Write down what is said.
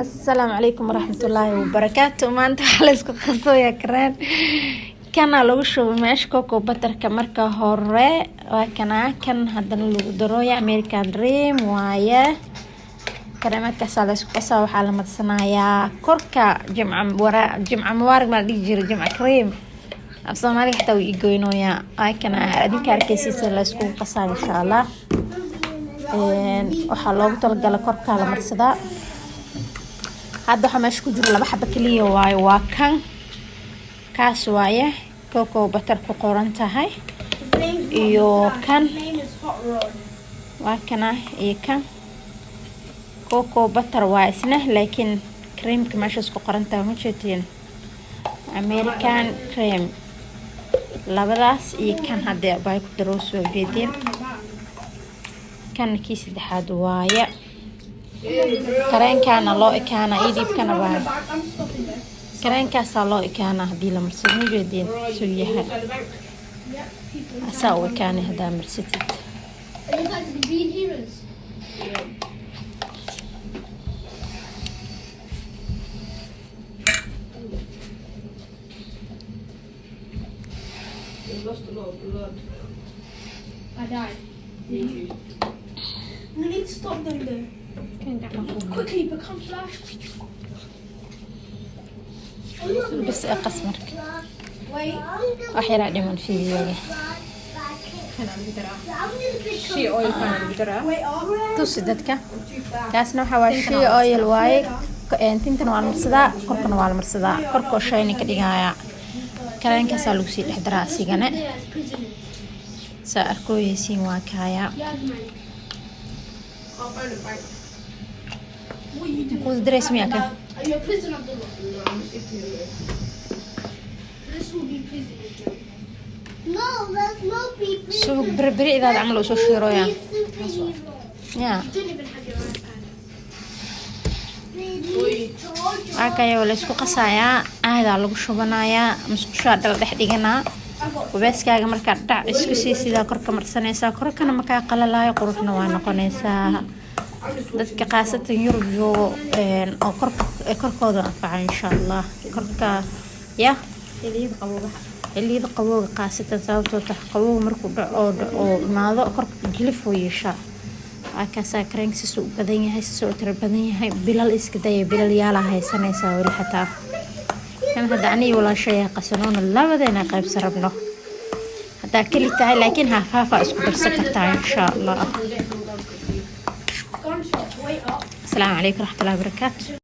Asalaamu calaykum waraxmatullaahi wabarakaatu. Maanta waxaa laysku qasooyaa kareen. Kana lagu shubay meesha cocoa butterka marka hore, waa kana. Kan haddana lagu darooya American Dream waaye. Kareemaadkaasaa laysku qasaa, waxaa la marsanayaa korka. Jimca wara, jimca mubaarak maa la dhihi jiray, jimca cream af Soomaaliga xataa wuu igoynooyaa. Waa kana, adinka arkaysiisa laysku qasaa insha Allah. Waxaa loogu talagalay korkaa la marsadaa. Hadda waxaa meesha ku jiro laba xabo kaliya waaye, waa kan kaas waaye cocoa butter ku qoran tahay iyo kan, waa kana iyo kan cocoa butter waa isna, laakiin creamka meeshaas ku qoran tahay ma jeedtiin, American Cream. Labadaas iyo kan hadda bay ku daroo soo jeedin, kan kii saddexaad waaye. Kareenkaana loo ekaana iyo dhiibkana baa kareenkaasaa loo ekaana haddii la marsado. Ma jeedin suu yahay, asaa u ekaanay haddaa marsatid. Are you guys being heroes? You lost a lot of blood. I died. You. We need to stop them though. Quickly become Flash. Bas ee qas marka. Wait. Wax yaraa dhiman fiidiyooga. Shea oil kana lagu daraa. Wait up. Tusi dadka, kaasna waxaa waa shea oil waaye. Tintana waa la marsadaa, korkana waa la marsadaa, korkoo shayna ka dhigaya. Kareenkaasaa lagu sii dhex daraa asigana. There as prisoners. Saa arkooyeysiin waa kaaya. Yasmin. Can't find a bike. What are you doing? Kuwada dareys miyaa kan? Are you a prisoner, Abdullah? No, I'm superhero. This will be prisoners now. No, there's no people. Subag berberi idaad camal usoo shiirooyaan ya. You don't even have your iPad. Waa kaya, waa laysku qasayaa, aadaa lagu shubanayaa, musqushaa dhala dhex dhiganaa. Qubeyskaaga markaa dhac isku sii sidaa korka marsanaysaa, korkana makaa qalalaayo, quruxna waa noqonaysaa. Dadka khaasatan Yurub joogo oo korka korkooda anfaca insha Allah, korka ya xilliyada qabowga khaasatan, sababtoo tah qabowga markuu dhaco oo oo imaado korka jilif uu yeeshaa. Waa kaasaa kareenka, sisuu u badan yahay, sisuu u tiro badan yahay. Bilal iska daya, bilal yaalaa haysanaysaa weli xataa. Kan hadda aniga walaashaya qasanoona, labadeena qaybsan rabno. Haddaa keli tahay laakiin half half isku darsan kartaa insha Allah. Gunshot. Wait up. Asalaamu calaykum waraxmatullahi wabarakaatu.